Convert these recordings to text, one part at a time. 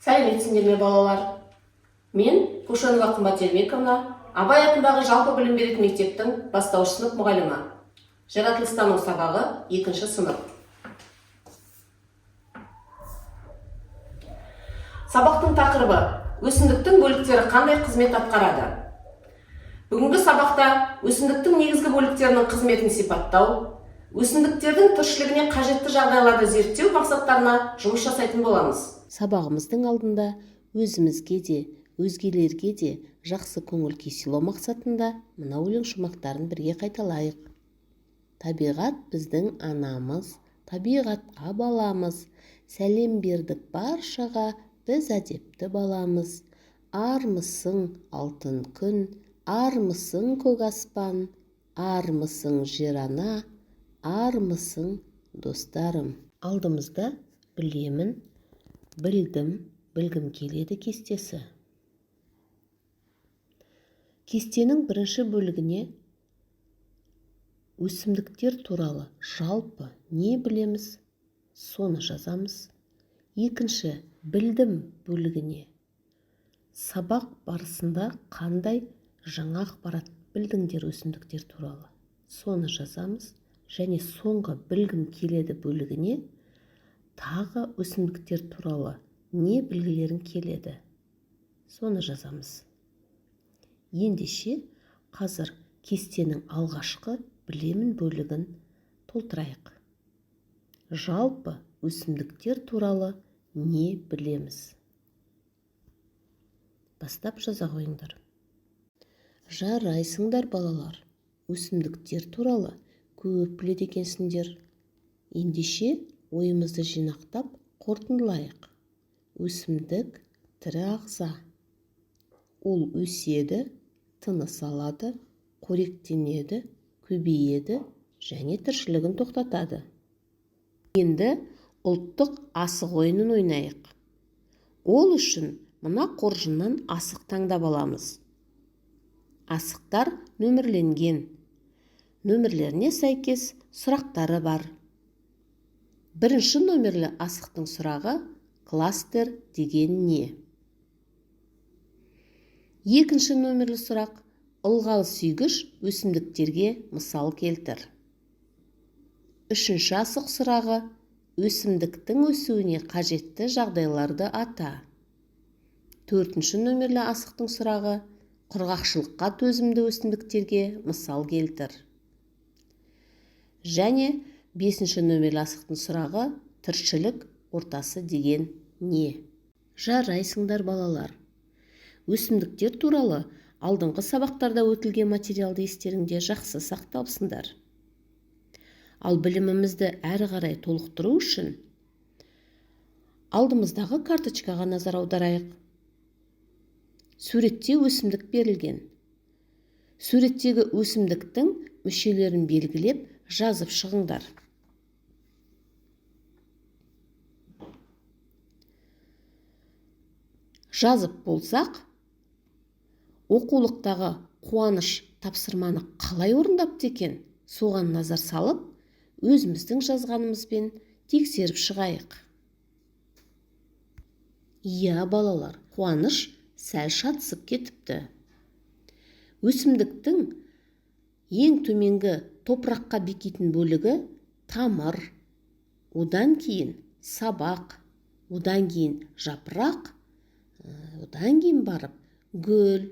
Сәлеметсіңдер ме, балалар? Мен Кушенова Қымбат Ермековна, Абай атындағы жалпы білім беретін мектептің бастауыш сынып мұғалімі. Жаратылыстану сабағы, екінші сынып. Сабақтың тақырыбы: өсімдіктің бөліктері қандай қызмет атқарады? Бүгінгі сабақта өсімдіктің негізгі бөліктерінің қызметін сипаттау, өсімдіктердің тіршілігіне қажетті жағдайларды зерттеу мақсаттарына жұмыс жасайтын боламыз. Сабағымыздың алдында өзімізге де, өзгелерге де жақсы көңіл күй сыйлау мақсатында мына өлең шумақтарын бірге қайталайық. Табиғат біздің анамыз, табиғатқа баламыз, сәлем бердік баршаға, біз әдепті баламыз. Армысың, алтын күн, армысың, көк аспан, армысың, жер-ана, армысың, достарым. Алдымызда білемін, білдім, білгім келеді кестесі. Кестенің бірінші бөлігіне өсімдіктер туралы жалпы не білеміз, соны жазамыз. Екінші білдім бөлігіне сабақ барысында қандай жаңа ақпарат білдіңдер өсімдіктер туралы, соны жазамыз. Және соңғы білгім келеді бөлігіне тағы өсімдіктер туралы не білгілерің келеді, соны жазамыз. Ендеше қазір кестенің алғашқы білемін бөлігін толтырайық. Жалпы өсімдіктер туралы не білеміз? Бастап жаза қойыңдар. Жарайсыңдар, балалар. Өсімдіктер туралы көп біледі екенсіңдер. Ендеше ойымызды жинақтап қорытындылайық. Өсімдік тірі ағза. Ол өседі, тыныс алады, қоректенеді, көбейеді және тіршілігін тоқтатады. Енді ұлттық асық ойынын ойнайық. Ол үшін мына қоржыннан асық таңдап аламыз. Асықтар нөмірленген. Нөмірлеріне сәйкес сұрақтары бар. Бірінші номерлі асықтың сұрағы: кластер деген не? Екінші номерлі сұрақ: ылғал сүйгіш өсімдіктерге мысал келтір. Үшінші асық сұрағы: өсімдіктің өсуіне қажетті жағдайларды ата. Төртінші номерлі асықтың сұрағы: құрғақшылыққа төзімді өсімдіктерге мысал келтір. Және бесінші номерлі асықтың сұрағы: тіршілік ортасы деген не? Жарайсыңдар, балалар. Өсімдіктер туралы алдыңғы сабақтарда өтілген материалды естеріңде жақсы сақтапсыңдар. Ал білімімізді әрі қарай толықтыру үшін алдымыздағы карточкаға назар аударайық. Суретте өсімдік берілген. Суреттегі өсімдіктің мүшелерін белгілеп жазып шығыңдар. Жазып болсақ, оқулықтағы Қуаныш тапсырманы қалай орындапты екен, соған назар салып, өзіміздің жазғанымызбен тексеріп шығайық. Иә, балалар, Қуаныш сәл шатысып кетіпті. Өсімдіктің ең төменгі топыраққа бекитін бөлігі тамыр, одан кейін сабақ, одан кейін жапырақ, одан кейін барып гүл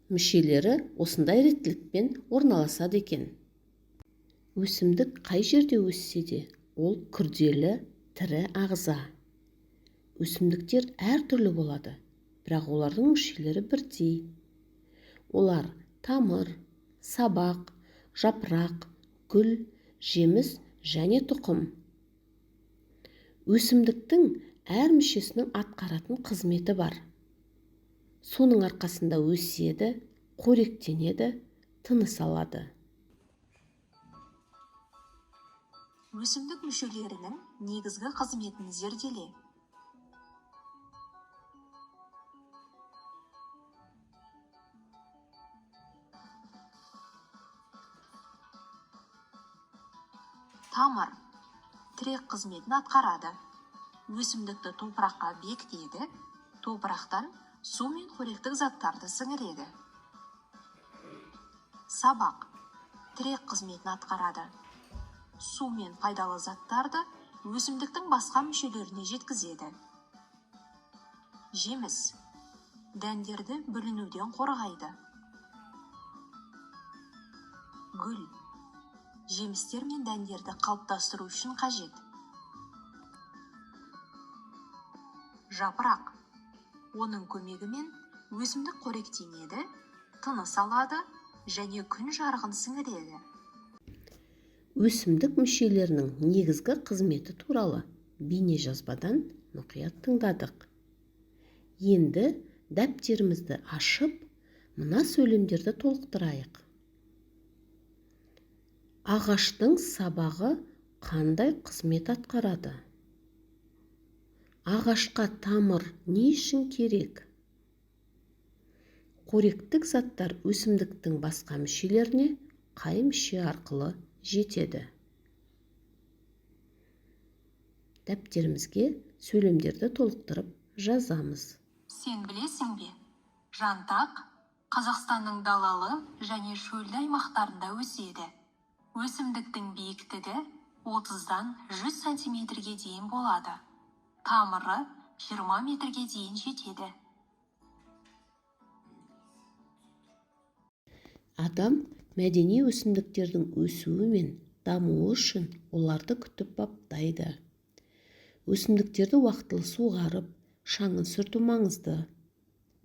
мүшелері осындай реттілікпен орналасады екен. Өсімдік қай жерде өссе де, ол күрделі тірі ағза. Өсімдіктер әртүрлі болады, бірақ олардың мүшелері бірдей. Олар тамыр, сабақ, жапырақ, гүл, жеміс және тұқым. Өсімдіктің әр мүшесінің атқаратын қызметі бар. Соның арқасында өседі, қоректенеді, тыныс алады. Өсімдік мүшелерінің негізгі қызметін зерделе. Тамыр тірек қызметін атқарады. Өсімдікті топыраққа бекітеді, топырақтан су мен қоректік заттарды сіңіреді. Сабақ тірек қызметін атқарады. Су мен пайдалы заттарды өсімдіктің басқа мүшелеріне жеткізеді. Жеміс дәндерді бүлінуден қорғайды. Гүл жемістер мен дәндерді қалыптастыру үшін қажет. Жапырақ оның көмегімен өсімдік қоректенеді, тыныс алады және күн жарығын сіңіреді. Өсімдік мүшелерінің негізгі қызметі туралы бейнежазбадан мұқият тыңдадық. Енді дәптерімізді ашып, мына сөйлемдерді толықтырайық. Ағаштың сабағы қандай қызмет атқарады? Ағашқа тамыр не үшін керек? Қоректік заттар өсімдіктің басқа мүшелеріне қай мүше арқылы жетеді? Дәптерімізге сөйлемдерді толықтырып жазамыз. Сен білесің бе, жантақ Қазақстанның далалы және шөлді аймақтарында өседі. Өсімдіктің биіктігі 30-дан 100 сантиметрге дейін болады. Тамыры 20 метрге дейін жетеді. Адам мәдени өсімдіктердің өсуі мен дамуы үшін оларды күтіп баптайды. Өсімдіктерді уақтылы суғарып, шаңын сүрту маңызды.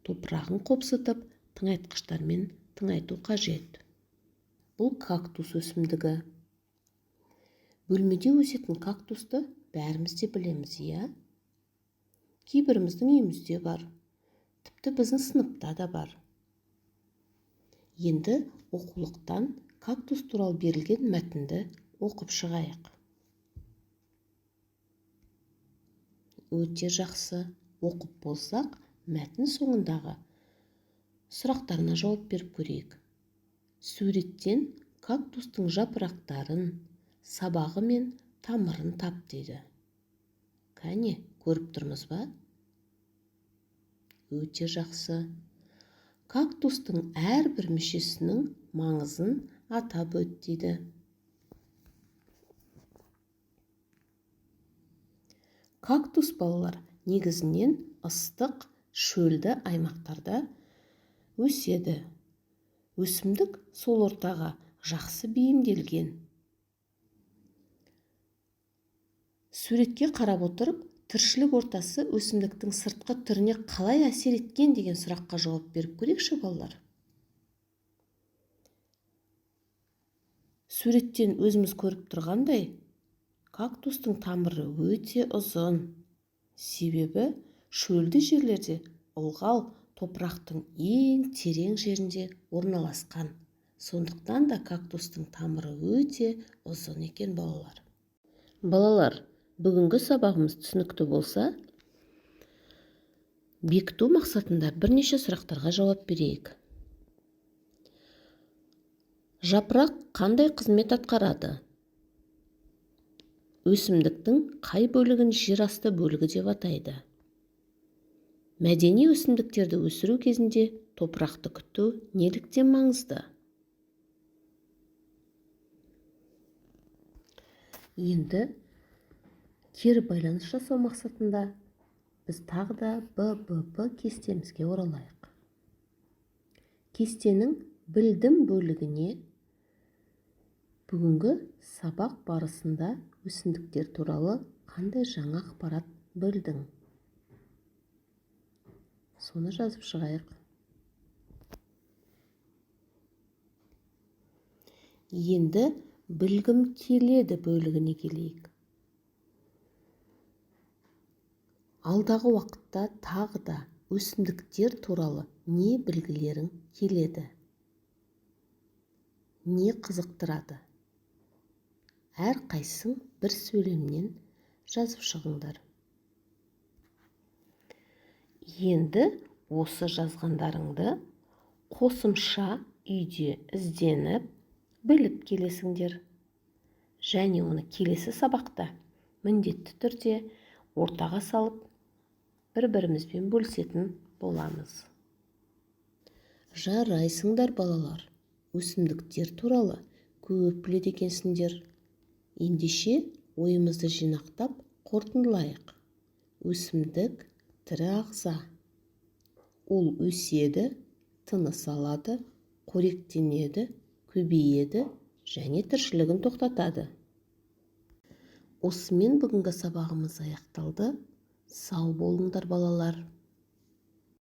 Топырағын қопсытып, тыңайтқыштармен тыңайту қажет. Бұл кактус өсімдігі. Бөлмеде өсетін кактусты бәріміз де білеміз, иә? Кейбіріміздің үйімізде бар, тіпті біздің сыныпта да бар. Енді оқулықтан кактус туралы берілген мәтінді оқып шығайық. Өте жақсы. Оқып болсақ, мәтін соңындағы сұрақтарына жауап беріп көрейік. Суреттен кактустың жапырақтарын, сабағы мен тамырын тап дейді. Кәне, көріп тұрмыз ба? Өте жақсы. Кактустың әрбір мүшесінің маңызын атап өт дейді. Кактус балалар негізінен ыстық, шөлді аймақтарда өседі. Өсімдік сол ортаға жақсы бейімделген. Суретке қарап отырып, тіршілік ортасы өсімдіктің сыртқы түріне қалай әсер еткен деген сұраққа жауап беріп көрейікші, балалар. Суреттен өзіміз көріп тұрғандай, кактустың тамыры өте ұзын. Себебі шөлді жерлерде ылғал топырақтың ең терең жерінде орналасқан. Сондықтан да кактустың тамыры өте ұзын екен, балалар. Балалар, бүгінгі сабағымыз түсінікті болса, бекіту мақсатында бірнеше сұрақтарға жауап берейік. Жапырақ қандай қызмет атқарады? Өсімдіктің қай бөлігін жерасты бөлігі деп атайды? Мәдени өсімдіктерді өсіру кезінде топырақты күту неліктен маңызды? Енді кері байланыс жасау мақсатында біз тағы да ББП кестемізге оралайық. Кестенің білдім бөлігіне бүгінгі сабақ барысында өсімдіктер туралы қандай жаңа ақпарат білдің? Соны жазып шығайық. Енді білгім келеді бөлігіне келейік. Алдағы уақытта тағы да өсімдіктер туралы не білгілерің келеді? Не қызықтырады? Әрқайсың бір сөйлемнен жазып шығыңдар. Енді осы жазғандарыңды қосымша үйде ізденіп, біліп келесіңдер. Және оны келесі сабақта міндетті түрде ортаға салып, бір-бірімізбен бөлісетін боламыз. Жарайсыңдар, балалар! Өсімдіктер туралы көп біледі екенсіңдер. Ендеше, ойымызды жинақтап, қорытындылайық. Өсімдік – тірі ағза. Ол өседі, тыныс алады, қоректенеді, көбейеді және тіршілігін тоқтатады. Осымен бүгінгі сабағымыз аяқталды. Сау болыңдар, балалар!